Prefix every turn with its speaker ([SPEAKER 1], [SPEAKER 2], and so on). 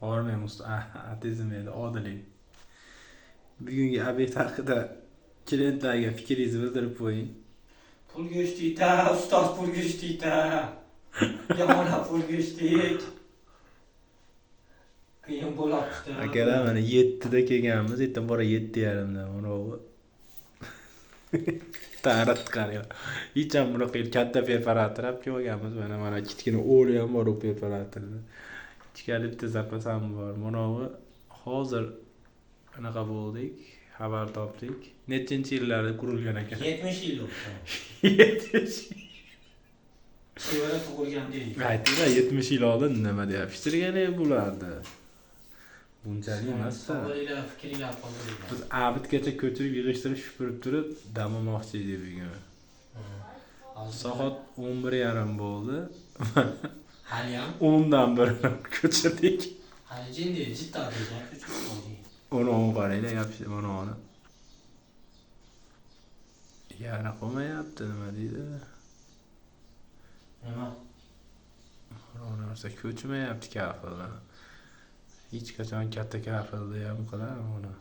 [SPEAKER 1] Hormang, atezim edi, Odiling. Bugungi обед haqida klientlarga fikringizni bildirib qo'ying.
[SPEAKER 2] Pul go'shtlikda, ustoz, pul go'shtlikda. Yomon pul go'shtlik. Qiyin bo'lyapti.
[SPEAKER 1] Akalar, mana 7da kelganmiz, ertan bora 7:30da mana bu. Tarat qarang. Hech ham bunaqa katta perforator olib kelganmiz. Mana kichkina o'li ham bor u perforatorda. Ichkarida bitta zapas ham bor. Mana bu hozir anaqa bo'ldik, xabar topdik. Nechinchi yillarda qurilgan ekan?
[SPEAKER 2] 70 yil o'tdi.
[SPEAKER 1] 70.
[SPEAKER 2] Sevara tug'ilgan deydi.
[SPEAKER 1] Aytinglar, 70 yil oldin nima deyapti bularni? Bunchalik emas-da.
[SPEAKER 2] Savolinglar, fikringlar qoldiringlar.
[SPEAKER 1] Biz обед gacha ko'chirib, yig'ishtirib, supurib turib dam olmoqchi edik bugun.
[SPEAKER 2] Hozir
[SPEAKER 1] Soat 11:30 bo'ldi.
[SPEAKER 2] Haliyam
[SPEAKER 1] 10dan birini ko'chirdik.
[SPEAKER 2] Hali jindi jitta deydi, ko'chirib qoldik.
[SPEAKER 1] Uni o'n qaranglar, yopishdi mana uni. Yana qolmayapti, nima deydi?
[SPEAKER 2] Nima?
[SPEAKER 1] Biror narsa ko'chmayapti kafeldan. Hech qachon katta kafelda ham qilar uni.